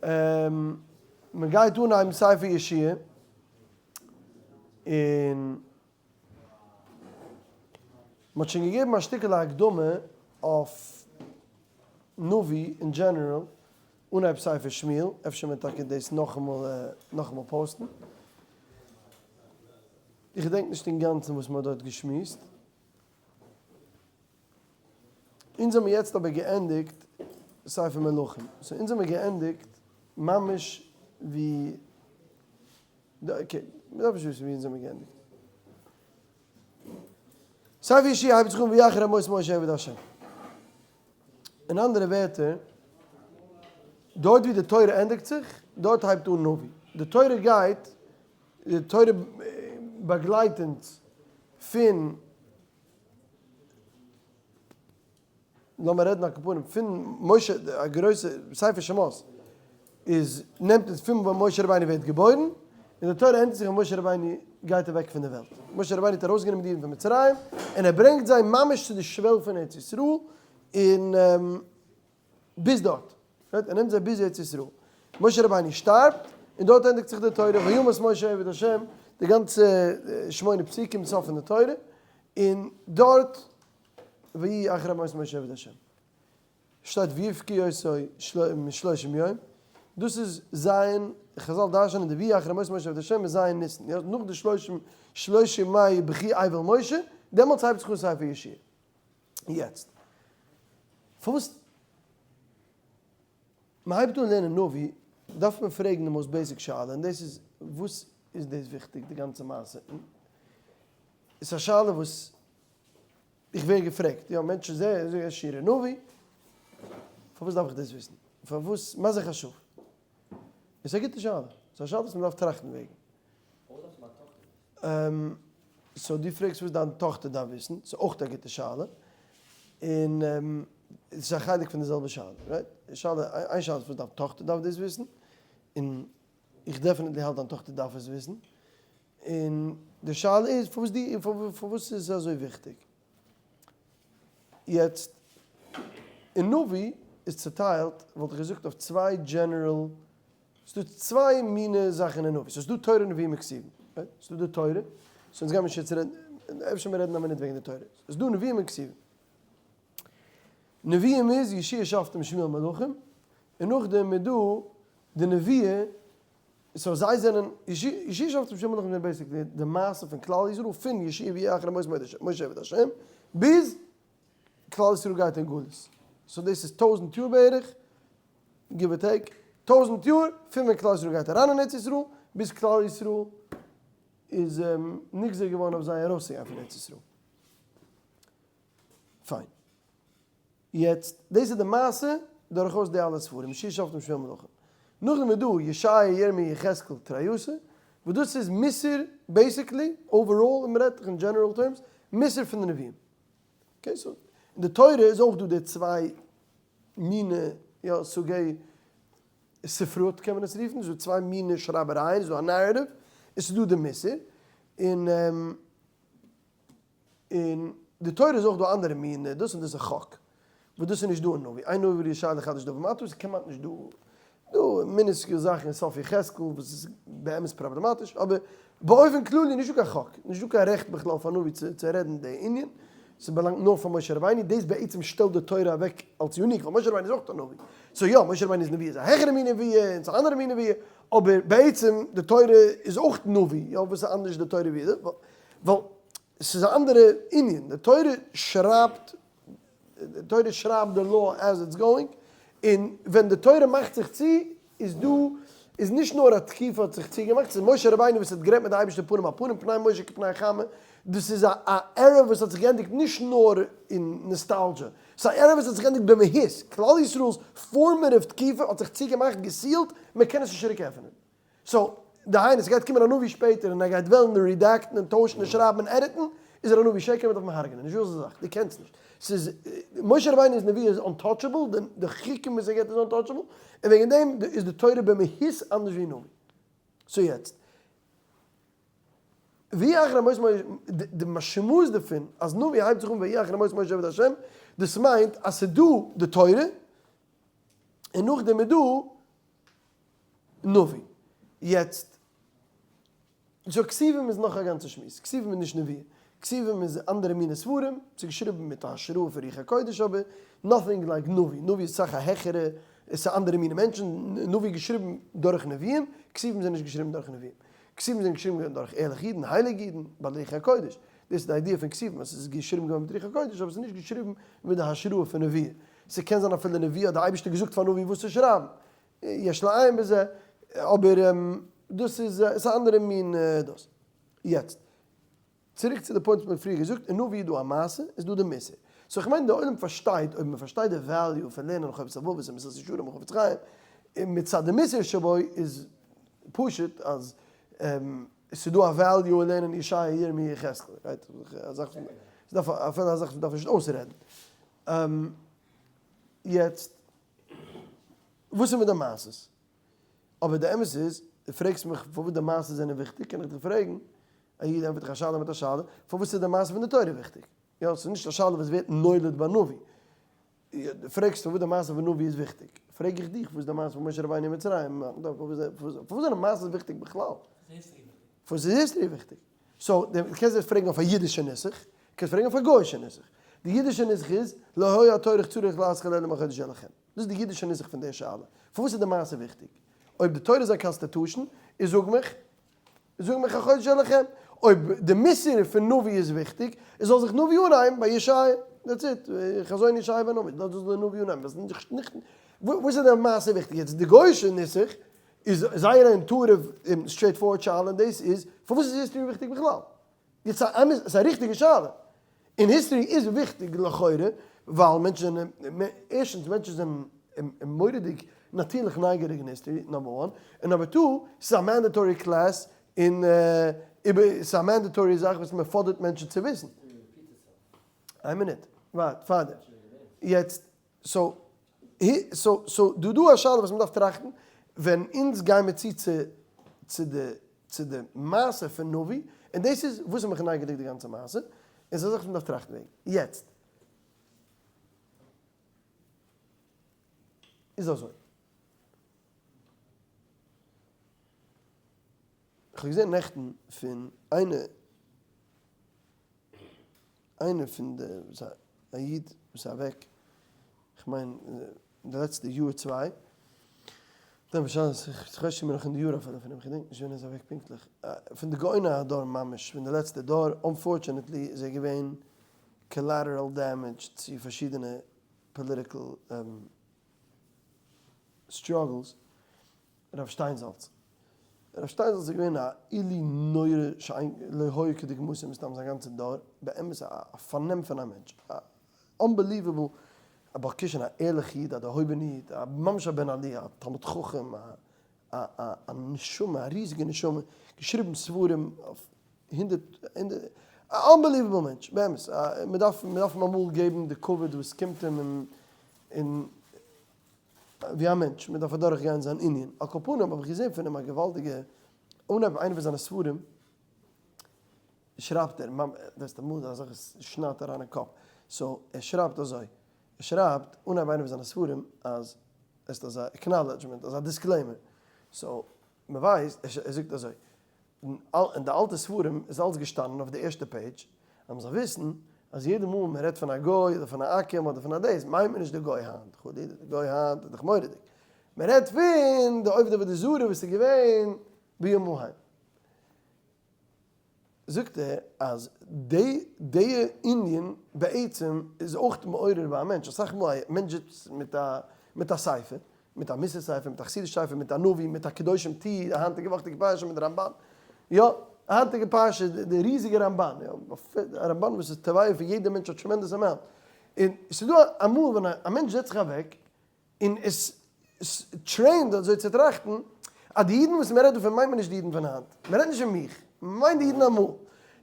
מען גייט אנהייבן ספר יהושע, און מען האט שוין געגעבן א שטיקעלע הקדמה אויף נביא אין general, אנהייב ספר שמואל, אפשר מען טאקע דאס נאכאמאל נאכאמאל post ן. איך געדענק נישט אינגאנצן וואס מען האט דארט געשמועסט. אונז האמיר יעצט אבער געענדיגט ספר מלכים, so אונז האמיר געענדיגט ממש ווי, okay, מ'דארף נישט וויסן ווי אונז האמיר געענדיגט. ספר יהושע הייבט זיך אן ויהי אחרי מות משה עבד השם. אין אנדערע ווערטער, דארט ווי די תורה ענדיגט זיך, דארט הייבט אן נביא. די תורה גייט, די תורה באגלייט אונז פון לאמיר רעדן על כל פנים פון משה, א גרויסע ספר שמות איז נעמט אונז פון ווען משה רבינו ווערט געבוירן, און די תורה ענדיגט זיך ווען משה רבינו גייט אוועק פון די וועלט. משה רבינו האט ארויסגענומען די אידן פון מצרים, און ער ברענגט זיי ממש צו די שוועל פון ארץ ישראל, און ביז דארט, right? ער נעמט זיי ביז ארץ ישראל. משה רבינו שטארבט, און דארט ענדיגט זיך די תורה, וימת משה עבד השם, די גאנצע שמונה פסוקים סוף פון די תורה, און דארט ויהי אחרי מות משה עבד השם. שטייט ויבכו אותו שלושים יום, דאס איז ז', חזל דרש'נען די ויהי אחרי מות משה עבד השם איז ז' ניסן, יא, נאך די שלושים שלושים ימי בכי אבל משה, דעמאלטס הייבט זיך אן ספר יהושע. יעצט, פארוואס מען הייבט אן לערנען נביא, דארף מען פרעגן די most basic שאלה, און דאס איז, וואס איז דאס וויכטיג די גאנצע מעשה? עס איז א שאלה וואס איך ווער געפרעגט, יא, מענטשן זעען, זאגן שירה נביא, פארוואס דארף איך דאס וויסן? פארוואס, מה זה חשוב? עס איז א גוטע שאלה, עס איז א שאלה וואס מען דארף טראכטן וועגן. so דו פרעגסט וואס דיין טאכטער דארף וויסן, ס'איז אויך א גוטע שאלה, און ס'איז א חלק פון די זעלבע שאלה, right? שאלה, איין שאלה איז וואס דיין טאכטער דארף דאס וויסן, און איך definitely האלט דיין טאכטער דארף עס וויסן, און די שאלה איז פארוואס דו, פארוואס איז עס אזוי וויכטיג? יעצט, אין נביא איז צוטיילט, וואלט איך געזאגט אויף צוויי general ס'דא צוויי מיני זאכן אין נביא, ס'איז דא תורה נביאים וכתובים, ס'איז דא די תורה, so אונז גיימיר נישט יעצט רעדן, אפשר מיר רעדן א מינוט וועגן די תורה, ס'איז דא נביאים און כתובים. נביאים איז יהושע שופטים שמואל מלכים, און נאכדעם איז דא די נבואה, so זיי זענען, יהושע שופטים שמואל מלכים זענען basically די מעשה פון כלל ישראל פון יהושע ויהי אחרי מות משה עבד השם ביז כלל ישראל גייט אין גלות, so דאס איז טויזענט יאר בערך, give or take, טויזענט יאר פון ווען כלל ישראל גייט אריין אין ארץ ישראל ביז כלל ישראל איז נגזר געווארן אויף זיי ארויסצוגיין פון ארץ ישראל. פיין. יעצט, דאס איז די מעשה דורכאויס די אלע ספרים, יהושע שופטים שמואל מלכים. נאכדעם איז דא ישעיה ירמי' יחזקאל תרי עשר, וואס דאס איז מוסר basically, overall, און מ'רעדט דאך אין general terms, מוסר פון די נביאים. okay, so אין די תורה איז אויך דא די צוויי מיני, יא, סוגי ספרות קען מען עס רופן, ס'איז דא צוויי מיני שרייבערייען, ס'איז דא א narrative, און ס'איז דא די מוסר, און אין די תורה איז אויך דא אנדערע מיני דאס און דאס איז חק, וואס דאס איז נישט דא אין נביא, אין נביא רשאי לחדש דבר מעתה, ס'איז כמעט נישט דא, דא minuscule זאכן אין סוף יחזקאל וואס איז באמת פראבלעמאטיש, אבער באופן כללי נישט דא קיין חק, נישט דא קיין רעכט בכלל פאר נביא צו רעדן די ענין, ס'באלאנגט נאר פאר משה רבינו, דאס בעצם שטעלט די תורה אוועק אלס unique, ווייל משה רבינו איז אויך א נביא, so יא, משה רבינו'ס נבואה איז א העכערע מין נבואה און ס'איז א אנדערע מין נבואה, אבער בעצם די תורה איז אויך נביא, יא וואס איז אנדערש די תורה ווי די, ווייל ס'איז א אנדערע ענין, די תורה שרייבט, די תורה שרייבט די law as it's going, און ווען די תורה מאכט זיך צו, איז דא, איז נישט נאר א תקופה האט זיך צוגעמאכט, ס'איז משה רבינו וואס האט גערעדט מיט די אייבערשטער פנים אל פנים, פני משה כפני חמה, דאס איז א א era וואס האט זיך געענדיגט נישט נאר אין nostalgia, ס'איז א era וואס האט זיך געענדיגט במהות, כלל ישראל'ס formative תקופה האט זיך צוגעמאכט, גע seal ט, מען קען עס נישט צוריק עפענען. so, דהיינו, ס'גייט קומען א נביא שפעטער און ער גייט וועלן redact ן און טוישן און שרייבן און edit ן, איז ער א נביא שקר מ'דארף אים הרג'נען, נישט דא אזא זאך, דו קענסט נישט. ס'איז, משה רבינו'ס נבואה איז untouchable, די חוקים וואס ער געבט איז untouchable, און וועגן דעם איז די תורה במהות אנדערש ווי נביא. so יעצט, ויהי אחרי מות משה, די משמעות דערפון אז נביא הייבט זיך אן ויהי אחרי מות משה עבד השם, דאס מיינט אז ס'איז דא די תורה, און נאכדעם איז דא. נביא. יעצט, סאו כתובים איז נאך א גאנצע שמועס, כתובים איז נישט נבואה, כתובים איז אנדערע מיני ספרים, ס'איז געשריבן מיט א השראה פון רוח הקודש אבער nothing like נביא, נביא איז סאך א העכערע, עס איז אנדערע מיני מענטשן, נביא איז געשריבן דורך נביאים, כתובים זענען נישט געשריבן דורך נביאים, כתובים זענען געשריבן געווארן דורך ערליכע אידן, הייליגע אידן, בעלי רוח הקודש, דאס איז די idea פון כתובים אז עס איז געשריבן געווארן מיט רוח הקודש אבער עס איז נישט געשריבן מיט די השראה פון נבואה, ס'קען זיין אפילו נבואה האט די אייבערשטער געזאגט פאר נביא וואס צו שרייבן, יש לעיין בזה, אבער דאס איז עס א אנדערע מין דאס. יעצט, צוריק צו די point וואס מ'האט פריער געזאגט, אין נביא איז דא א מעשה, איז דא די מוסר. so כ'מיין די עולם פארשטייט, אויב מ'פארשטייט די value פון לערנען חובת הלבבות און מסילת ישרים און חפץ חיים, און מצד די מוסר שבו איז פשוט אז ס'איז דא א value אין לערנען ישעיה ירמי' יחזקאל, right? א זאך וואס מ'דארף, אפילו א זאך וואס מ'דארף נישט אויסרעדן. יעצט. וואס איז מיט די מעשות? אבער די אמת איז, דו פרעגסט מיך פארוואס די מעשות זענען וויכטיג, קען איך דיך פרעגן, א איד ענטפערט דיך א שאלה מיט א שאלה, פארוואס איז די מעשה פון די תורה וויכטיג? יא, ס'איז נישט א שאלה וואס ווערט נולד ביי נביא. דו פרעגסט פארוואס די מעשה פון נביא איז וויכטיג, פרעג איך דיך פארוואס די מעשה פון משה רבינו אין מצרים, פארוואס זענען מעשות וויכטיג בכלל? פארוואס איז history וויכטיג? so, דו קענסט דאס פרעגן אויף א אידישע נוסח, קענסט פרעגן אויף א גוי'אישע נוסח. די אידישע נוסח איז, לא היה הטורח צריך להתחיל אלא מהחודש הזה לכם. דאס איז די אידישע נוסח פון די שאלה. פארוואס איז די מעשה וויכטיג? אויב די תורה איז א constitution, איז זאג מיך, זאג מיך החודש הזה לכם. אויב די מוסר פון נביא איז וויכטיג, איז זאל זיך נביא אנהייבן ביי ישעיה. that's it. חזון ישעיה בנביא. דארט זאל די נביא אנהייבן. וואס איז די מעשה וויכטיג? יעצט די גוי'אישע נוסח איז זייער א intuitive און straight forward שאלה און דאס איז, פארוואס איז history וויכטיג בכלל? יעצט א אמת, ס'איז א ריכטיגע שאלה. און history איז וויכטיג לכאורה, ווייל מענטשן זענען, ערשטנס מענטשן זענען מורא'דיג נאטירליך נייגעריג אין history, number one, און number two, ס'איז א mandatory class און איבער, ס'איז א mandatory זאך וואס מען פאדערט מענטשן צו וויסן. איין מינוט, ווארט, פאר יעצט, so, so, so, דא דא א שאלה וואס מ'דארף טראכטן, ווען אונז גיימער צו צו צו די צו די מעשה פון נביא, און דאס איז וואס איז מיך נייגעריג די גאנצע מעשה, און ס'איז א זאך וואס מ'דארף טראכטן וועגן. יעצט. איז אזוי. כ'האב געזען נעכטן פון איינער. איינער פון די א איד וואס איז אוועק, כ'מיין די לעצטע יאר צוויי, כ'ווייס שוין נאך אין די יאר אפילו פון אים, כ'געדענק נישט ווען ער איז אוועק פונקטליך, פון די גאוני הדור ממש, פון די לעצטע דור, unfortunately איז ער געווען collateral damage צו פארשידענע political struggles, רב שטיינזאלץ. רב שטיינזאלץ איז געווען א עילוי נורא שאין לא היה כדוגמתו מסתם זיין גאנצע דור, באמת א פארנעם פון א מענטש, א unbelievable א בעל כשרון, א ערליכע איד, א דערהויבענע איד, א ממש א בן עליה, א תלמיד חכם, א א א א נשמה, א ריזיגע נשמה, געשריבן ספרים אויף הונדערט הונדערט, א unbelievable מענטש, באמת, מען דארף מען דארף אים אמאל געבן די כבוד וואס קומט אים און און ווי א מענטש, מען דארף אדורך גיין זיין ענין, על כל פנים האב איך געזען פון אים א געוואלדיגע, אנהייב איינע פון זיינע ספרים שרייבט ער, דאס איז אמאל אזעלכע שניידט אריין אין קאפ, so ער שרייבט אזוי, ער שרייבט אנהייב איינע פון זיינע ספרים אז עס איז אזא acknowledgement, אזא disclaimer, so מען ווייסט, ער זאגט אזוי, אין די אלטע ספרים איז אלץ געשטאנען אויף די ערשטע page אז מ'זאל וויסן אז יעדע מאל מ'רעדט פון א גוי אדער פון א עכו"ם אדער פון א דאס מיינט מען נישט די גוי היינט, חלילה די גוי היינט איז דאך מורא'דיג, מ'רעדט פון די עובדי עבודה זרה וואס איז געווען בימים ההם. זאגט ער אז די די ענין בעצם איז אויך מעורר ביי א מענטש, אסאך מאל א מענטש זיצט מיט א מיט א ספר, מיט א מוסר ספר, מיט א חסידיש ספר, מיט א נביא, מיט א קדושים תהיו, די היינטיגע וואכטיגע פרשה מיט די רמב"ן, יא, היינטיגע פרשה די ריזיגע רמב"ן, יא, א רמב"ן וואס איז טבעי פון יעדע מענטש א tremendous amount, און ס'איז דא אמאל ווען א מענטש זעצט זיך אוועק און איז trained אזוי צו טראכטן אז די אידן וואס מען רעדט דא פון מיינט מען נישט די אידן פון היינט, מען רעדט נישט פון מיך, מען מיינט די אידן אמאל,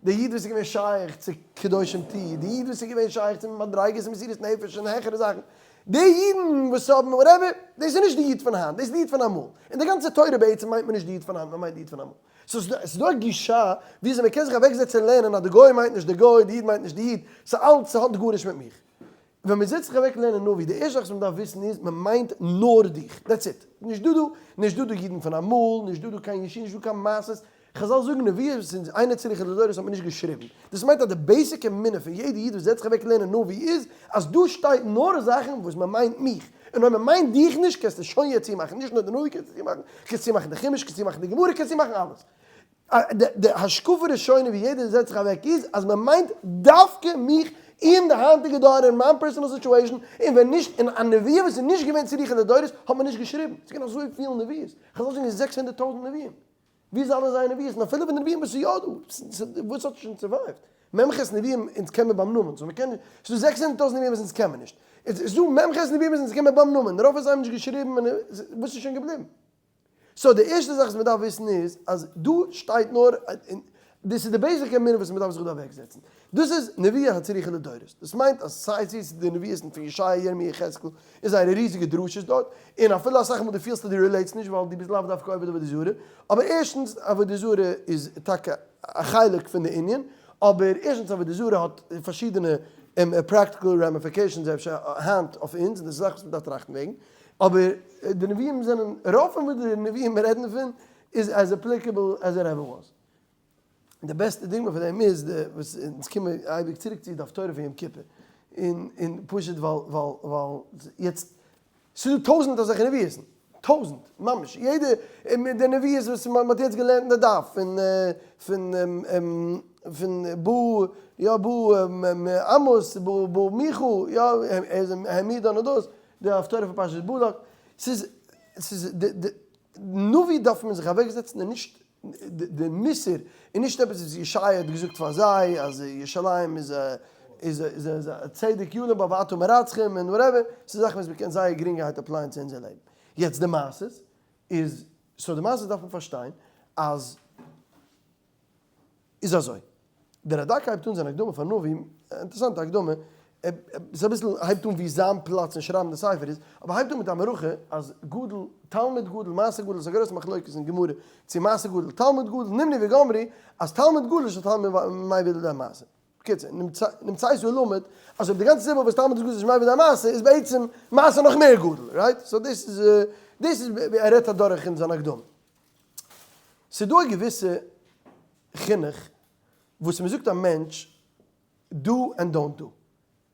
די איד וואס איז געווען שייך צו קדושים תהיו, די איד וואס איז געווען שייך צו מדריגות און מסירות נפש און העכערע זאכן, די אידן וואס האבן whatever, דאס איז נישט די איד פון היינט, דאס איז די איד פון אמאל, און די גאנצע תורה בעצם מיינט מען נישט די איד פון היינט, מען מיינט די איד פון אמאל. so ס'איז דא א גישה וויאזוי מען קען זיך אוועקזעצן און לערנען אז די גוי מיינט נישט די גוי, די איד מיינט נישט די איד, ס'אלץ ס'האט גארנישט מיט מיך. ווען מען זעצט זיך אוועק לערנען נביא, די ערשטע זאך וואס מען דארף וויסן איז, מען מיינט נאר דיך, that's it. נישט דא דא, נישט דא דא אידן פון אמאל, נישט דא דא קיין ישו, נישט דא קיין מעשות. חזל זאגן נביאות וואס איז אינה צריכה לדורות האט מען נישט געשריבן. דאס מיינט אז די basic אמונה פון יעדע איד וואס זעצט זיך אוועק לערנען נביא איז, אז דא שטייט נאר זאכן וואס מען מיינט מיך. און אויב מען מיינט דיך נישט קענסטו שוין יעצט צומאכן, נישט נאר די נביא קענסטו צומאכן, קענסט צומאכן די חומש, קענסט צומאכן די גמרא, קענסט צומאכן אלעס. די השקפה ראשונה ווי יעדער זעצט זיך אוועק איז אז מען מיינט דווקא מיך אין די היינטיגע דור אין מיין personal situation, און ווען נישט אין א נבואה וואס איז נישט געווען צריכה לדורות האט מען נישט געשריבן, ס'איז געווען אזויפיל נבואות, חזל זאגן 600 טויזנט נביאים, ווי איז אלע זייער נבואות, און אפילו ווען די נביאים וואס איז יא דא, וואס האט שוין survived? מ"ח נביאים אונז קען מען ביים נאמען, so מ'קען נישט, ס'איז דא 600 טויזנט נביאים וואס אונז קען מען נישט, איז דא מ"ח נביאים וואס אונז קען מען ביים נאמען, רוב פון זיי האבן נישט געשריבן, וואס איז שוין געבליבן? so די ערשטע זאך וואס מען דארף וויסן איז אז דא שטייט נאר, דאס איז די basic אמונה וואס מען דארף זיך דא אוועקזעצן, דאס איז נבואה הצריכה לדורות, דאס מיינט אז סיי צו עס איז די נבואות פון ישעיה ירמי' יחזקאל און זייערע ריזיגע דרשות דארט, און אפילו אסאך מאל דו פילסט אז דו relate סט נישט ווייל דו ביסט לאו דווקא עובד עבודה זרה, אבער ערשטנס עבודה זרה איז טאקע א חלק פון די ענין, אבער ערשטנס עבודה זרה האט פארשידענע practical ramifications אפשר היינט אויף אונז, און דאס איז זאכן וואס מען דארף טראכטן וועגן. אבער די נביאים זענען, רוב פון וואס די נביאים רעדן פון איז as applicable as it ever was. די בעסטע דוגמא פון דעם איז די וואס אונז קומען אייביג צוריק צו די הפטורה פון יום כיפור. און און פשוט ווייל ווייל ווייל יעצט ס'איז דא טויזנט אזעלכע נביאות'ן. טויזנט. ממש. יעדע די נביאות וואס מען האט יעצט געלערנט אין די דף פון פון פון בא יא בא עמוס בא בא מיכה יא העמידן און דאס. די הפטורה פון פרשת בלק, ס'איז, ס'איז, די, די, נביא דארף מען זיך אוועקזעצן און נישט, די מוסר איז נישט עפעס וואס ישעיה האט געזאגט פאר זיי אז ירושלים איז א, איז א, איז א צדק ילין בה ואתה מרצחים און whatever, ס'איז זאכן וואס מ'קען זייער גרינגערהייט apply ען צו אונזער לעבן. יעצט די מעשות איז, so די מעשות דארף מען פארשטיין אז. איז אזוי, דער רדק הייבט אן זיין הקדמה פאר נביא, אינטערעסאנטע הקדמה, ס'איז אביסל הייבט אן ווי זיין פלאץ אין שרייבן די ספר איז, אבער הייבט אן מיט א מערכה אז גדול תלמוד גדול מעשה גדול איז א גרויסע מחלוקת אין גמרא צו מעשה גדול תלמוד גדול, נמנו וגמרו אז תלמוד גדול שתלמוד מביא לידי מעשה. בקיצור, נמצאת ללמד אז אויב די גאנצע סיבה וואס תלמוד איז גדול איז מביא לידי מעשה איז בעצם מעשה נאך מער גדול, right? so דאס איז דאס איז ווי ער רעדט אדורך אין זיין הקדמה. ס'איז דא א געוויסע חינוך וואס מ'זאגט א מענטש do and don't do.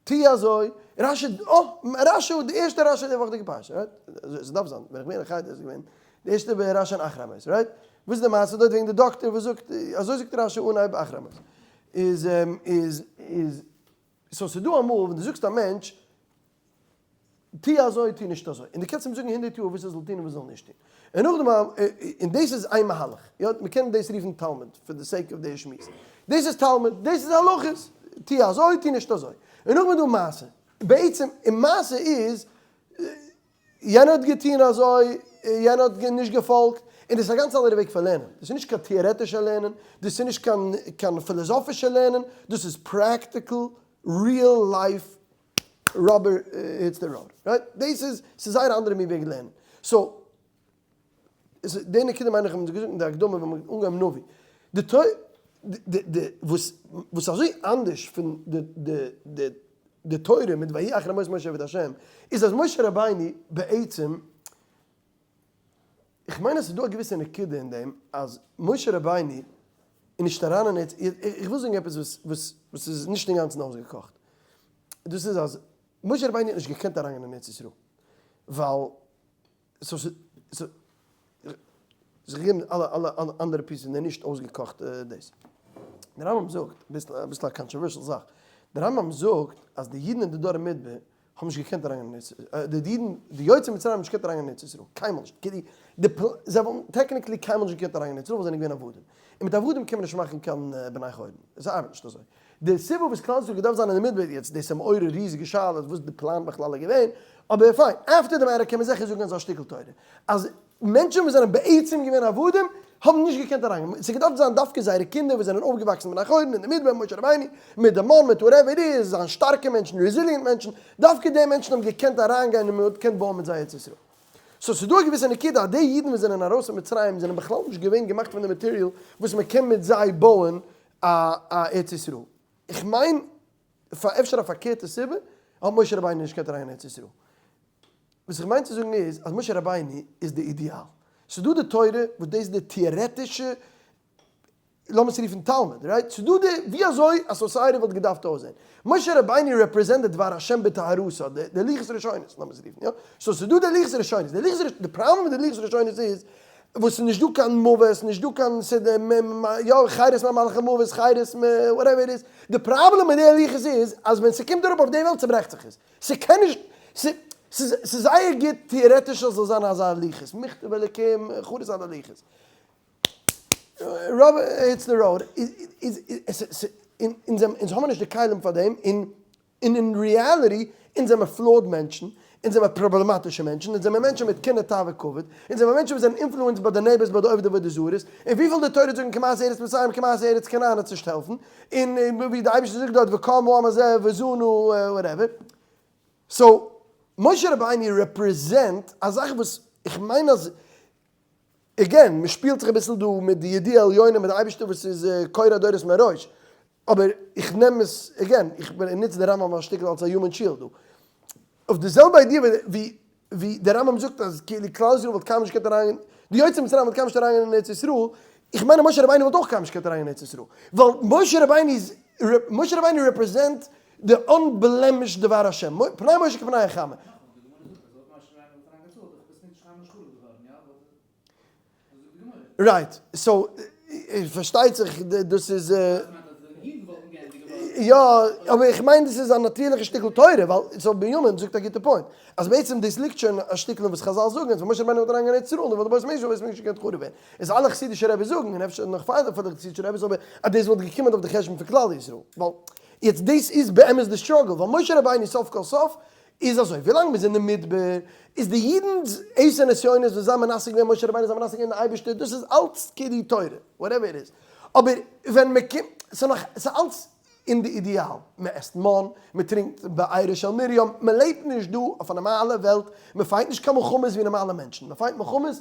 טו אזוי, רשי, אה, רשי, די ערשטע רשי די וואכדיגע פרשה, right? אזוי ס'דארף זיין, ווען איך בין אין חדר איז געווען די ערשטע רשי אין אחרי מות, right? וואס איז די מעשה דארט וועגן די דאקטער וואס זאגט, אזוי זאגט רשי אנהייב אחרי מות. איז, איז, איז, so ס'איז דא אמאל ווען דו זאגסט א מענטש טו אזוי טו נישט אזוי, און דו קענסט אים זאגן הונדערט יאר וואס ער זאל טון און וואס ער זאל נישט טון, און נאכדעם און דאס איז איין מהלך, יא, מען קען דאס רופן תלמוד for the sake of די שמועס, דאס איז תלמוד, דאס איז הלכות, טו אזוי טו נישט אזוי, און נאכדעם איז דא מעשה, בעצם און מעשה איז יענער האט געטון אזוי, יענער האט נישט געפאלגט, און דאס איז א גאנץ אנדערע וועג פון לערנען, דאס איז נישט קיין טעארעטישע לערנען, דאס איז נישט קיין קיין פילאזאפישע לערנען, דאס איז practical real life rubber hits the road, right? דאס איז, ס'איז זייער א אנדערע מין וועג לערנען. so, די נקודה מיין איך האבן זיי געזאגט אין די הקדמה ווען מ'האט אנגעהויבן נביא. די תורה, די, די, וואס, וואס איז אזוי אנדערש פון די, די, די, די תורה מיט ויהי אחרי מות משה עבד השם, איז אז משה רבינו בעצם, איך מיין אז ס'איז דא א געוויסע נקודה אין דעם אז משה רבינו איז נישט אריין אין ארץ, איך וויל זאגן עפעס וואס וואס וואס איז נישט אינגאנצן אויסגעקאכט, דאס איז אז משה רבינו האט נישט געקענט אריינגיין אין ארץ ישראל ווייל זיך געגעבן אלע אלע אנדערע pieces און נישט אויסגעקאכט דאס. דער רמב ם זאגט, אביסל א controversial זאך, דער רמב ם זאגט אז די אידן אין די דור המדבר האבן נישט געקענט אריינגיין אין ארץ ישראל, די אידן, די יוצאי מצרים האבן נישט געקענט אריינגיין אין ארץ ישראל, קיינמאל נישט, כאילו, די פ, זיי וואלטן technically קיינמאל נישט געקענט אריינגיין אין ארץ ישראל ווייל זיי זענען געווען עבדים, און מיט עבדים קען מען נישט מאכן קיין בני חורין, עס ארבעט נישט אזוי. די סיבה וואס כלל ישראל האט געדארפט זיין אין די מדבר, יעצט דאס איז מעורר ריזיגע שאלות וואס די פלאן בכלל איז געווען, אבער פיין, after the matter קען מען זיכער זאגן אזא שטיקל תורה, אז מענטשן וואס זענען בעצם געווען עבדים האבן נישט געקענט אריינגיין, ס'איז געדארפט זיין דווקא זייערע קינדער וואס זענען אויפגעוואקסן בני חורין אין די מדבר, משה רבינו, מיט די מן, מיט whatever it is, זיין שטארקע מענטשן, resilient מענטשן, דווקא די מענטשן האבן געקענט אריינגיין און מען האט געקענט בויען מיט זיי ארץ ישראל. so ס'איז דא א געוויסע נקודה אז די אידן וואס זענען ארויס פון מצרים זענען בכלל נישט געווען געמאכט פון די material וואס מען קען מיט זיי בויען א ארץ ישראל. איך מיין פאר אפשר א פארקערטע סיבה. האט משה רבינו נישט געקענט אריין אין ארץ ישראל. וואס איך מיין צו זאגן איז אז משה רבינו איז די אידיאל. ס'איז דא די תורה וואס דאס איז די טעארעטישע לאמיר עס רופן תלמוד, right? ס'איז דא די ווי אזוי א society וואלט געדארפט אויסזען. משה רבינו represent די דבר השם בטהרתו, די לוחות ראשונות לאמיר עס רופן, יא? so ס'איז דא די לוחות ראשונות, די לוחות ראשונות, די פראבלעם מיט די לוחות ראשונות איז, וואס ס'איז נישט דא קיין מוות, נישט דא קיין ס'איז יא חירות ממלאכי מוות, חירות מ whatever it is, די פראבלעם מיט די לוחות איז אז ווען ס'קומט אראפ אויף די וועלט צוברעכט זיך עס, ס'קען נישט, ס'איז זייער גוט טעארעטיש אז ס'זאל זיין אזא לוחות, מכתב אלוקים חרות על הלוחות. rubber hits the road איז אונז האבן נישט די כלים פאר דעם, און אין reality אונז זעמער flawed מענטשן, אונז זעמער פראבלעמאטישע מענטשן, אונז זעמער מענטשן מיט קנאה תאווה כבוד, אונז זעמער מענטשן וואס זענען influenced ביי די neighbors ביי די עובדי עבודה זרות, און וויפיל די תורה זאגן כמעשה ארץ מצרים כמעשה ארץ כנען וועט נישט העלפן, און ווי די אייבערשטער זאגט דארט וקם העם הזה וזנו whatever. so משה רבינו represent א זאך וואס איך מיין אז again, מען שפילט זיך אביסל דא מיט די ידיעה עליונה מיט די אייבערשטער וואס איז קורא דורות מראש, אבער איך נעם עס, again, איך נוץ די רמב ם א שטיקל אלס א human shield דא. אויף די זעלבע idea ווי ווי די רמב ם זאגט אז כאילו כלל ישראל וואלט קיינמאל נישט געקענט אריינגיין, די יוצאי מצרים וואלט קיינמאל נישט אריינגיין אין ארץ ישראל, איך מיין אז משה רבינו וואלט אויך קיינמאל נישט געקענט אריינגיין אין ארץ ישראל, ווייל משה רבינו איז, משה רבינו represent די unblemished דבר השם, פני משה כפני החמה. right, so פארשטייט זיך דאס איז. יא, אבער איך מיין דאס איז א נאטירליכע שטיקל תורה, ווייל so בנימין זאגט א גוטע point, אז בעצם דאס ליגט שוין א שטיקל אין וואס חזל זאגן, אז ווען משה רבינו וואלט אריינגעגאנגען אין ארץ ישראל, וואלט די בית המקדש בית המקדש געקענט חרוב ווערן. איז אלע חסידישע רעביס זאגן, און אפשר נאך פאר די חסידישע רעביס, אבער אז דאס וואלט געקומען אויף די חשבון פון כלל ישראל. ווייל יעצט דאס איז באמת די struggle, ווייל משה רבינו סוף כל סוף איז אזוי, ווילאנג מ'איז אין די מדבר, איז די אידנ'ס עשר נסיונות וואס זיי מנסה געווען משה רבינו, זיי מנסה געווען די אייבערשטער, דאס איז אלץ כאילו תורה, whatever it is. אבער ווען מ'קומט, ס'איז נאך, ס'איז אלץ אין די אידיאל, מ'עסט מן, מ'טרינקט בארה של מרים, מ'לעבט נישט דא אויף א נארמאלע וועלט, מ'פייט נישט קיין מלחמות ווי נארמאלע מענטשן, מ'פייט מלחמות,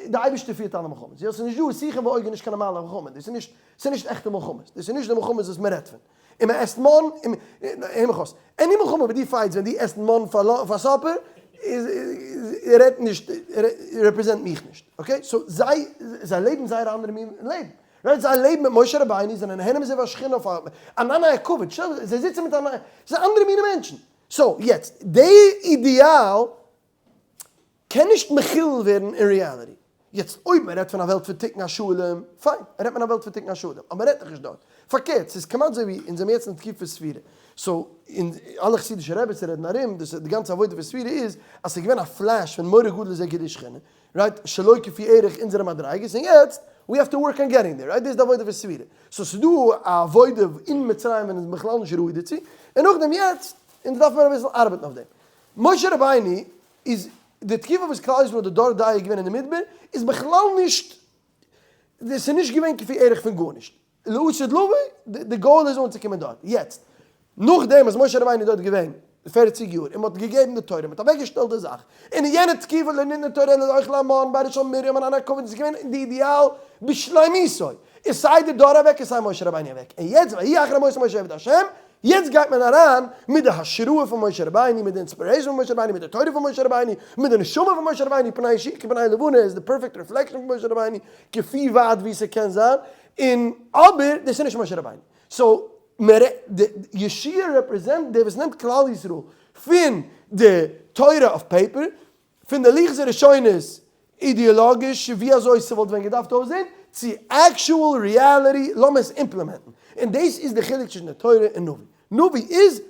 די אייבערשטער פירט אלע מלחמות, יא, ס'איז נישט דא סיחון ועוג איז נישט קיין נארמאלע מלחמה, דאס איז נישט, ס'איז נישט עכטע מלחמות, דאס איז נישט די מלחמות וואס מ'רעדט פון. און מען עסט מן, און הער מיך אויס, any מלחמה וואס דו פייטסט ווען דו עסט מן פאר supper, איז רעדט נישט, represent מיך נישט, okay? so זיי, זיי לעבן זייער אנדערע מין לעבן, right? זיי לעבן מיט משה רבינו, זענען נהנה מזה והשכינה אויף א ענני הכבוד, שטעל, זיי זיצן מיט א, ס'איז אנדערע מיני מענטשן. so יעצט, די אידיאל קען נישט מכולל ווערן אין reality. יעצט אויב מען רעדט פון א וועלט פון תיקון השלם, פיין, רעדט מען א וועלט פון תיקון השלם, אבער מען רעדט דאך נישט דארט. פארקערט, ס'איז כמעט אזוי ווי אונז זעמיר יעצט אין תקופת ספירה, so און אלע חסידישע רעביס רעדן ארום, דאס די גאנצע עבודה פון ספירה איז אז ס'איז געווען א flash פון מורא גדול איז ער גילוי שכינה, right, שלא כפי ערך אונזערע מדריגות, און יעצט we have to work on getting there, right, דאס איז די עבודה פון ספירה. so ס'איז דא א עבודה אין מצרים ווען אונז בכלל נישט ראוי דערצו, און נאכדעם יעצט, אונז דארף מיר אביסל ארבעטן אויף דעם. משה רבינו איז די תקופה וואס כלל ישראל האט די דור דעה געווען אין די מדבר איז בכלל נישט עס איז נישט געווען כפי ערך פון גארנישט לעתיד לבוא די goal איז אנצוקומען דארט יעצט נאכדעם וואס משה רבינו איז דארט געווען פערציג יאר און מען האט געגעבן די תורה מען האט אוועקגעשטעלט די זאך און אין יענע תקופה לא ניתנה תורה אלא לאוכלי המן בארה של מרים ענני הכבוד איז געווען די אידיאל בשלימותו איז סיי די דור אוועק און סיי משה רבינו אוועק און יעצט ויהי אחרי מות משה עבד השם יעצט גייט מען אריין מיט די השראה פון משה רבינו, מיט די inspiration פון משה רבינו, מיט די תורה פון משה רבינו, מיט די נשמה פון משה רבינו, פני יהושע כפני לבנה איז די perfect reflection פון משה רבינו, כפי ווייט ווי ס'קען זיין, און אבער דאס איז נישט משה רבינו. so די יהושע represent דער וואס נעמט כלל ישראל פון די תורה אויף paper, פון די לוחות הראשונות אידעלאגיש ווי אזוי ס'וואלט ווען געדארפט אויסזען, צו actual reality, לאמיר עס implement ן. און דאס איז די חילוק צווישן די תורה און נביא. נביא איז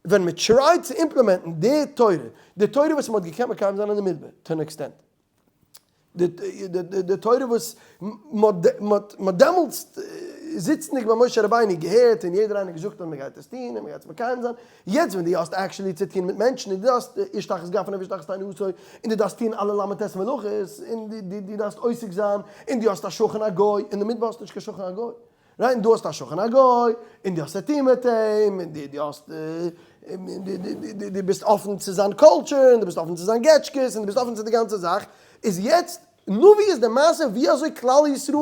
ווען מען try ט צו implement ן די תורה, די תורה וואס מען האט געקענט מקיים זיין אין די מדבר, to an extent. די תורה וואס מ'האט דעמאלטס זיצנדיג ביי משה רבינו געהערט און יעדער איינער געזאגט אז מ'גייט עס טון און מ'גייט עס מקיים זיין, יעצט ווען דו האסט actually צו טון מיט מענטשן און דו דארפסט איש תחת גפנו ואיש תחת תאנתו און דו דארפסט טון אלע ל"ט מלאכות און דו דארפסט עוסק זיין און דו האסט א שכן א גוי, אין די מדבר האסטו נישט קיין שכן א גוי. right, און דו האסט א שכן א גוי, און דו האסט צו טון מיט אים, און דו האסט, דו ביסט אפן צו זיין culture, און דו ביסט אפן צו זיין געטשקעס, און דו ביסט אפן צו די גאנצע זאך, איז יעצט, נביא איז די מעשה ווי אזוי כלל ישראל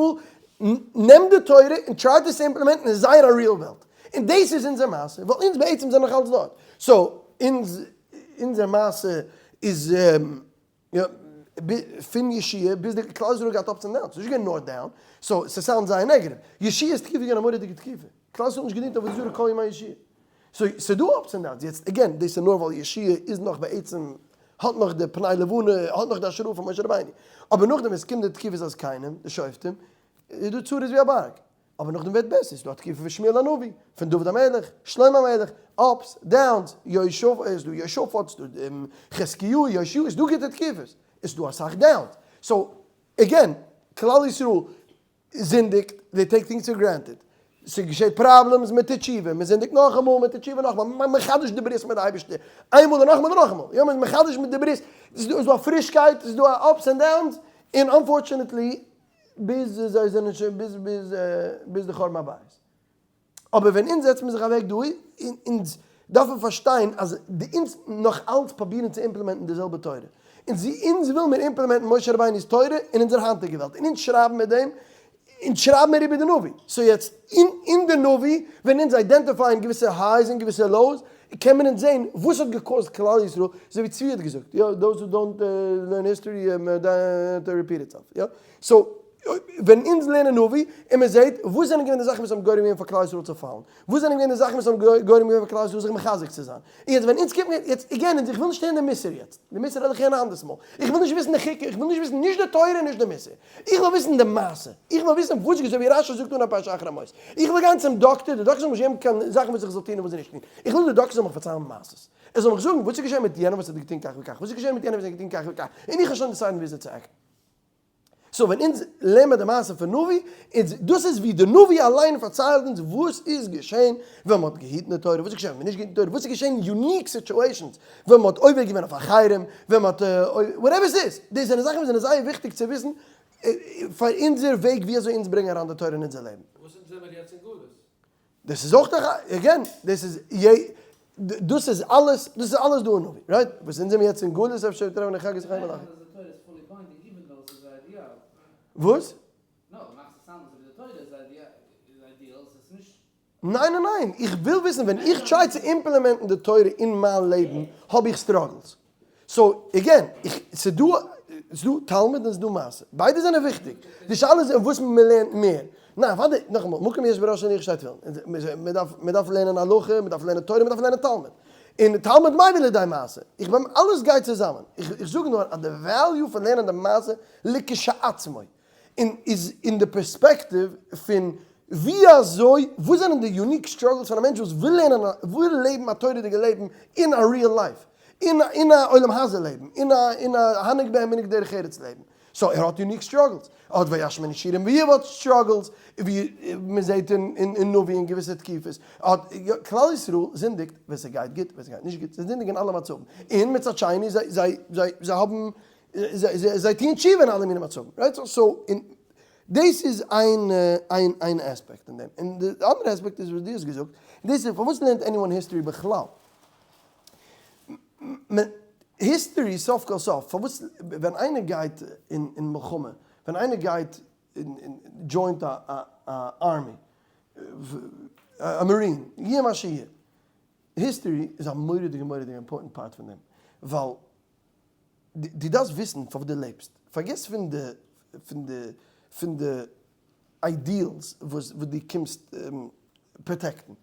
נעמט די תורה און try ט עס צו implement ן אין זייער א real וועלט, און דאס איז אונזער מעשה, ווייל אונז בעצם זענען נאך אלץ דארט, so. אונז, אונזער מעשה איז פון יהושע ביז די כלל ישראל האט געהאט ups און downs, ס'איז נישט געווען נאר down, so ס' sound זייער negative. יהושע'ס תקופה איז געווען א מורא'דיגע תקופה, כלל ישראל האט נישט געדינט עבודה זרה כל ימי יהושע. so ס'איז דא ups און downs, יעצט again דאס איז נאר ווייל יהושע איז נאך בעצם האט נאך די פני לבנה, האט נאך די השראה פון משה רבינו, אבער נאכדעם ווען ס'קומט די תקופת הזקנים, די שופטים, איז דא צרות ווי א בארג, אבער נאכדעם ווערט בעסער, ס'איז דא א תקופה פון שמואל הנביא, פון דוד המלך, שלמה המלך, ups, downs, איז דא יהושפט, ס'איז דא חזקיהו, יאשיהו, איז דא גוטע תקופות, איז דא אסאך downs, so again, כלל ישראל זינדיגט, they take things for granted, ס'געשעט problems, מען טוט תשובה, מען זינדיגט נאכאמאל, מען טוט תשובה נאכאמאל, מען מחדש די ברית מיט די אייבערשטער, איינמאל און נאכאמאל און נאכאמאל, יא מען איז מחדש מיט די ברית, ס'איז דא א פרישקייט, ס'איז דא א ups and downs, און unfortunately ביז זיי זענען שוין ביז ביז ביז די חורבן הבית. אבער ווען אונז זעצט מען זיך אוועק דא אונז דארף מען פארשטיין אז די אונז נאך אלץ פרובירן צו implement ן די זעלבע תורה. אונז אונז וויל מיר implement ן משה רבינו'ס תורה אין אונזער היינטיגע וועלט און אונז שרייבן מיט דעם אונז שרייבן מיר איבער די נביא. so יעצט אין אין די נביא ווען אונז identify ען געוויסע highs און געוויסע lows קען מען אונז זעהן וואס האט גע cause ט כלל ישראל אזוי ווי צבי האט געזאגט יא those who don't learn history to repeat itself יא so ווען אונז לערנען נביא און מען זעהט וואס זענען געווען די זאכן וואס האבן גורם געווען פאר כלל ישראל צו פאלן, וואס זענען געווען די זאכן וואס האבן גורם געווען פאר כלל ישראל זיך מחזק צו זיין, און יעצט ווען אונז קומט מיר יעצט again איך וויל נישט הערן די מוסר יעצט, די מוסר וועל איך הערן א אנדערס מאל, איך וויל נישט וויסן די חוקה, איך וויל נישט וויסן נישט די תורה און נישט די מוסר, איך וויל וויסן די מעשה, איך וויל וויסן וואס אזוי ווי רשי זאגט אן א פרשה אחרי מות, איך וויל גיין צום דאקטער, די דאקטער זאל מיר נישט געבן קיין זאכן וואס איך זאל טון און וואס נישט טון, איך וויל די דאקטער זאל מיך פארציילן מעשות, ער זאל מיך זאגן וואס איז געשען מיט יענעם וואס האט געטון כך וכך, וואס איז געשען מיט יענעם וואס האט געטון כך וכך, און איך וועל שוין decide ן וויאזוי צו act ן. so ווען אונז לערן מיר די מעשה פון נביא, איז דאס איז ווי די נביא אליין פארציילט אונז וואס איז געשען ווען מ'האט געהיטן די תורה, וואס איז געשען ווען מ'האט נישט געהיטן די תורה, וואס איז געשען unique situations ווען מ'האט עובר געווען אויף א חרם, ווען מ'האט whatever ס'איז, דאס זענען זאכן וואס זענען זייער וויכטיג צו וויסן פאר אונזער וועג ווי אזוי אונז ברענגען אריין די תורה אין אונזער לעבן. וואס אונז זעמיר יעצט אין גלות. דאס איז אויך א, again, דאס איז דאס איז אלעס, דאס איז אלעס דא אין נביא, right? וואס אונז זעמיר יעצט אין גלות אפשר טרעפן אין חגי זכריה מלאכי. וואס? ניין ניין ניין, איך וויל וויסן ווען איך try צו implement ן די תורה אין מיין לעבן האב איך struggles. so again, איך, ס'דא, ס'דא תלמוד און ס'דא מעשה. ביידע זענען וויכטיג. די שאלה איז אין וואס מ'לערנט מער. ניין, אוודאי, נאכאמאל, מקום יש בראש הניח שתי תפילין. מ'דארף, מ'דארף לערנען הלכה, מ'דארף לערנען תורה, מ'דארף לערנען תלמוד. און תלמוד מביא לידי מעשה. איך בין, אלעס גייט צוזאמען. איך, איך זאג נאר אז די value פון לערנען די מעשה לכשעצמו. און איז אין די פערספעקטיוו פון ווי אזוי, וואס זענען די unique struggles פון א מענטש וואס וויל לערנען, וויל לעבן א תורה'דיגע לעבן אין א real life, אין א אין א עולם הזה לעבן, אין א אין א הנהג בהם מנהג דרך ארץ לעבן. so ער האט unique struggles. ער האט וישמן ישורון ויבעט struggles, ווי מען זעט אין אין נביא אין געוויסע תקופות. ער האט, כלל ישראל זינדיגט ווען ס'גייט גוט, ווען ס'גייט נישט גוט, זיי זינדיגן אין אלע מצבים. און מצד שני זיי זיי זיי זיי האבן זיי טוען תשובה אין אלע מיני מצבים, right? so און דאס איז איין איין איין aspect אין דעם, און די אנדערע aspect איז וואס דו האסט געזאגט, דאס איז פארוואס לערנט anyone history בכלל? history סוף כל סוף, פארוואס ווען איינער גייט אין מלחמה, ווען איינער גייט און join ט א army, א marine, יהיה מה שיהיה, history איז א מורא'דיגע מורא'דיגע important part פון דעם, ווייל דו דארפסט וויסן פארוואס דו לעבסט, פארגעס פון די פון די פון די ideals וואס וואס דו קומסט protect ן,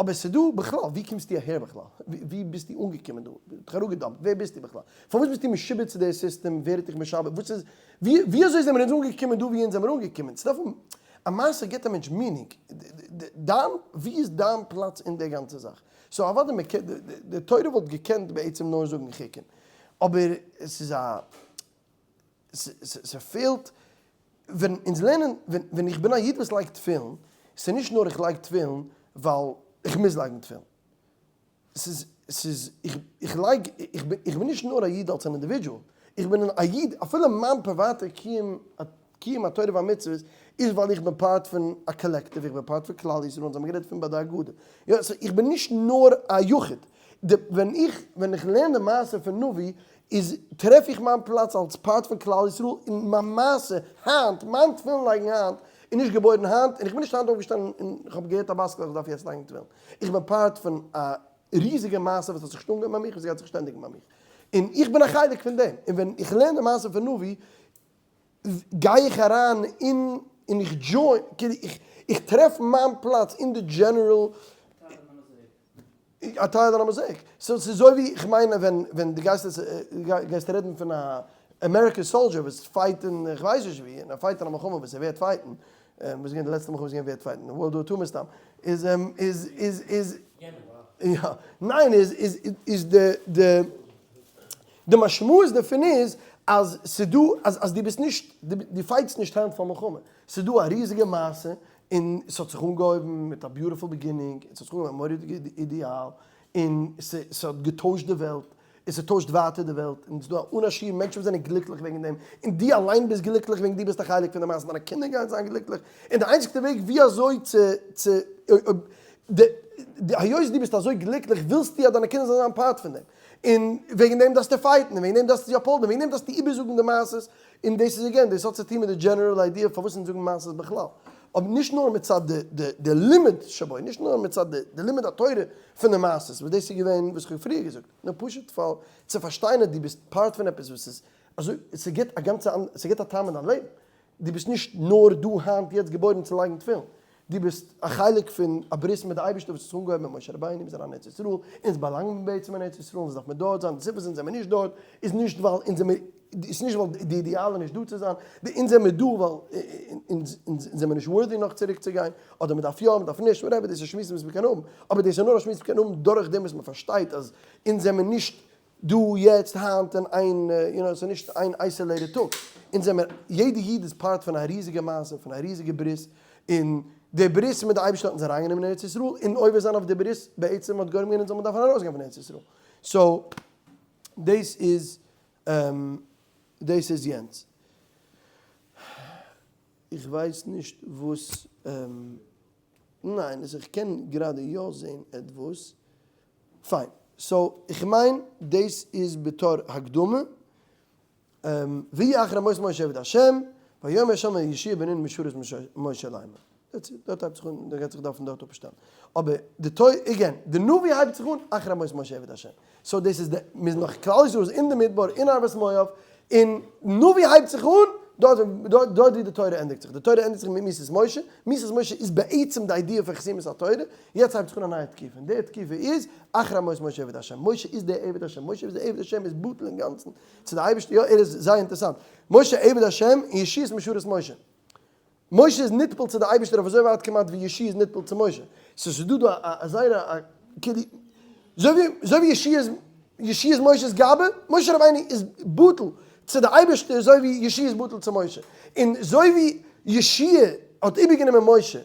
אבער ס'דא בכלל, ווי קומסטו אהער בכלל? ווי ביסטו אנגעקומען דא? דיך אראפגע dump ט, ווער ביסטו בכלל? פארוואס ביסטו משועבד צו די סיסטעם? ווער האט דיך משעבד? וואס איז ווי ווי אזוי זעמיר אונז אנגעקומען דא ווי אונז זעמיר אנגעקומען? ס'דארף האבן א מעשה גיבט א מענטש meaning, דיין ווי איז דיין פלאץ אין די גאנצע זאך? so אוודאי מען קען, די תורה וואלט געקענט בעצם נאר זאגן חוקים, אבער עס איז א, ס'פעלט, ווען אונז לערנען, ווען איך בין א איד וואס לייגט תפילין, ס'איז נישט נאר איך לייג תפילין ווייל איך מוז לייגן תפילין, ס'איז, ס'איז, איך לייג, איך בין נישט נאר א איד אלס אן individual, איך בין א איד, אפילו מיין פריוואטע קיום קיום התורה והמצוות איז ווייל איך בין part פון א collective, איך בין part פון כלל ישראל, אונז האבן גערעדט פון ביי די הגדה, יא, so איך בין נישט נאר א יחיד, די ווען איך ווען איך לערן די מעשה פון נביא איז טרעף איך מיין פלאץ אלס part פון כלל ישראל און מיין מעשה היינט, מיין תפילין לייגן היינט איז נישט געבוירן היינט און איך בין נישט היינט אויפגעשטאנען און איך האב געהערט א בת קול איך דארף יעצט לייגן תפילין, איך בין part פון א. ריזיגע מעשה וואס האט זיך שוין אנגעהויבן ביי מיך און ס'גייט זיך שטענדיג ביי מיך, און איך בין א חלק פון דעם, און ווען איך לערן די מעשה פון נביא גיי איך אריין אין און איך join, כאילו איך טרעף מיין פלאץ אין די general א טייל אין א מאזעיק. so ס'איז אזוי ווי, איך מיין ווען ווען דו גייסט עס גייסט רעדן פון א American soldier וואס fight אין איך ווייס נישט ווי, און ער fight אין א מלחמה וואס ער ווערט fight ן, וואס איז געווען די לעצטע מלחמה וואס איז געווען ווערט fight ן? World War Two מסתם. איז איז איז איז יא, ניין איז איז איז די די די משמעות דערפון איז אז ס'דא אז אז דו ביסט נישט דו fight סט נישט היינט פאר מלחמה, ס'דא א ריזיגע מעשה און ס'האט זיך אנגעהויבן מיט א beautiful beginning, און ס'האט זיך אנגעהויבן א מורא'דיגע אידעאל, און ס'האט געטוישט די וועלט, און ס'טוישט ווייטער די וועלט, און ס'דא אן א שיעור מענטשן וואס זענען גליקליך וועגן דעם, און דו אליין ביסט גליקליך וועגן דו ביסט א חלק פון די מעשה, דיינע קינדער גייען זיין גליקליך, און די איינציגסטע וועג ווי אזוי צו צו היות דו ביסט אזוי גליקליך ווילסטו אז דיינע קינדער זאלן זיין part פון דעם, און וועגן דעם דארפסטו fight ן, און וועגן דעם דארפסטו זיי uphold ן, און וועגן דעם דארפסטו איבערזאגן די מעשות, און דאס איז again, דאס האט צו טון מיט די general idea פארוואס אונז זאגן מעשות בכלל. אבער נישט נאר מצד די לימוד שבו, נישט נאר מצד די לימוד התורה פון די מעשות, וואס דאס איז געווען וואס איך האב פריער געזאגט, נאר פשוט פאר צו פארשטיין אז דו ביסט part פון עפעס וואס איז אזוי, ס'גיבט א גאנצע, ס'גיבט א טעם אין דיין לעבן. דו ביסט נישט נאר דא היינט יעצט געבוירן צו לייגן תפילין, דו ביסט א חלק פון א ברית מיט די אייבערשטער וואס האט זיך אנגעהויבן מיט משה רבינו, מיר זענען אין ארץ ישראל, אונז באלאנגן מיר בעצם אין ארץ ישראל, אונז דארף מיר דארט זיין, די סיבה וואס אונז זעמיר נישט דארט איז נישט ווייל אונז זעמיר, איז נישט ווייל די אידעאל איז נישט דא צו זיין, די אונז זעמיר דא ווייל אונז זעמיר נישט worthy נאך צוריק צו גיין, אדער מען דארף יא מען דארף נישט, whatever, דאס איז שמועסן וואס מען קען האבן, אבער דאס איז נאר א שמועס וואס מען קען האבן דורכדעם וואס מען פארשטייט אז אונז זעמיר נישט דא יעצט היינט אין איין יו נאו ס'איז נישט איין isolated טאג, אונז זעמער יעדע איד איז part פון א ריזיגע מעשה פון א ריזיגע ברית, און די ברית מיט די אייבערשטער האט אונז אריינגענומען אין ארץ ישראל, און עובר זיין אויף די ברית בעצם האט גורם געווען אונז זאל מען דארפן ארויסגיין פון ארץ ישראל, so דאס איז דאס איז יענץ. איך ווייס נישט וואס ניין איך קען גראדע יא זעהן עטוואס. פיין, so איך מיין דאס איז בתור הקדמה, ויהי אחרי מות משה עבד השם, ויאמר השם אל יהושע בן נון משרת משה לאמר. That's it, דארט הייבט זיך אן, דער גייט זיך דארפן דארט אפשטעלן. אבער די תורה, again, די נביא הייבט זיך אן אחרי מות משה עבד השם. so דאס איז די, מ'איז נאך כלל ישראל איז אין די מדבר אין ערבות מואב, און נביא הייבט זיך אן דארט דארט ווי די תורה ענדיגט זיך, די תורה ענדיגט זיך מיט מיתת משה, מיתת משה איז בעצם די idea פון חתימת התורה, יעצט הייבט זיך אן א נייע תקופה, און די תקופה איז אחרי מות משה עבד השם, משה איז דער עבד השם, משה איז דער עבד השם איז בטל אינגאנצן צו די אייבערשטער, יא ער איז זייער אינטערעסאנט, משה עבד השם און יהושע איז משרת משה. משה איז נטפל צו די אייבערשטער אויף אזוי ווייט כמעט ווי יהושע איז נטפל צו משה. so ס'איז דא דא א זייער א כאילו אזוי ווי אזוי ווי יהושע איז יהושע איז משה'ס גבאי, משה רבינו איז בטל צו די אייבערשטער אזוי ווי יהושע איז בטל צו משה. און אזוי ווי יהושע האט איבערגענומען משה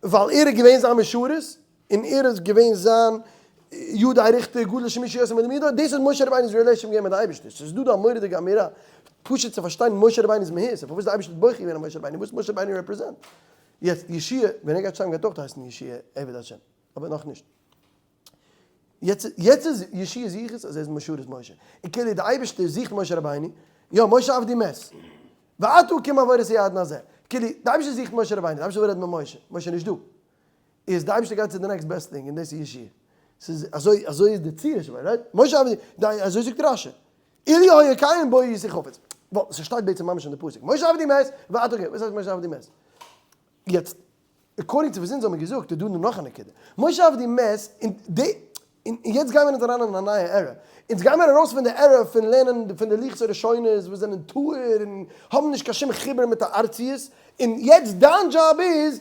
ווייל ער איז געווען זיין משרת, און ער איז געווען זיין יודע ריכטער גדול שמי שיעשה מלמידו, דאס איז משה רבינו'ס relation געווען מיט די אייבערשטער, ס'איז דא דא א מורא'דיגע אמירה, פשוט צו פארשטיין משה רבינו'ס מהות, און פארוואס די אייבערשטער האט בוחר געווען אין משה רבינו, וואס משה רבינו represent. יעצט יהושע, ווען ער גייט שטארבן גייט אויך הייסן יהושע עבד השם, אבער נאכנישט. יעצט יעצט איז יהושע'ס יחוס אז ער איז משרת משה, און כאילו די אייבערשטער זוכט משה רבינו, יא משה עבדי מת, ועתה קום עבור את הירדן הזה, כאילו די אייבערשטער זוכט משה רבינו, די אייבערשטער וויל רעדן מיט משה, משה איז נישט דא, איז די אייבערשטער גייט צו די next best thing און דאס איז יהושע. ס'איז אזוי אזוי איז די ציור שבו, right? משה עבדי, די אזוי זאגט רשי. אילו היה קיים בו הייתי חפץ. ווייל ס'שטייט בעצם ממש אין די פסוק. משה עבדי מת ועתה קום. וואס הייסט משה עבדי מת? יעצט, according צו וואס אונז האבן געזאגט איז דא נאך א נקודה. משה עבדי מת און די און יעצט גיימער אונז אריין אין א נייע era. אונז גיימער ארויס פון די era פון לערנען פון די לוחות הראשונות וואס זענען טהור און האבן נישט קיין שום חיבור מיט די ארציות. און יעצט דיין דזשאב איז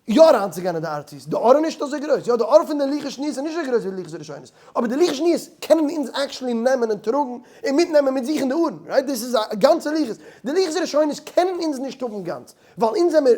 יא אריינצוגיין אין די ארציות, די אור איז נישט אזוי גרויס, יא די אור פון די לוחות שניות איז נישט אזוי גרויס ווי די לוחות הראשונות, אבער די לוחות שניות קענען אונז actually נעמען און טראגן און מיטנעמען מיט זיך אין די ארון, right? דאס איז א גאנצע לוחות, די לוחות הראשונות קענען אונז נישט האבן גאנץ, ווייל אונז זעמיר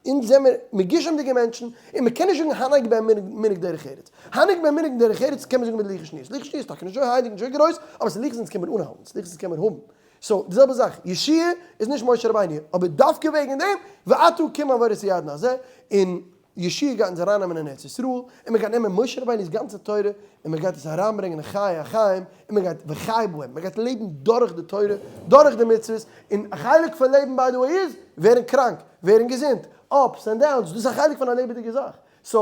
אונז זעמיר מגושם'דיגע מענטשן און מ'קען נישט זאגן הנהג בהם מנהג דרך ארץ, הנהג בהם מנהג דרך ארץ קען מען זאגן מיט די לוחות שניות, לוחות שניות איז טאקע נישט אזוי הייליג נישט אזוי גרויס, אבער ס'איז לוחות אונז קען מען אנהאלטן, ס'איז לוחות אונז קען מען האבן. so, די זעלבע זאך, יהושע איז נישט משה רבינו, אבער דווקא וועגן דעם, ועתה קום עבור את הירדן הזה, און יהושע גייט אונז ארייננעמען אין ארץ ישראל, און מען גייט נעמען משה רבינו'ס גאנצע תורה, און מען גייט עס אריינברענגען אין חיי החיים, און מען גייט וחי בהם, מען גייט לעבן דורך די תורה, דורך די מצוות, און א חלק פון לעבן by the way איז, ווערן קראנק, ווערן געזונט, ups and downs, דאס איז א חלק פון א לעבעדיגע זאך, so,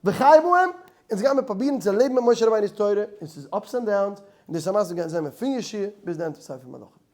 וחי בהם. אונז גיימער פרובירן צו לעבן מיט משה רבינו'ס תורה, און ס'איז ups and downs, און דאס איז א מעשה וואס גייט זיין פון יהושע ביז די end פון ספר מלכים.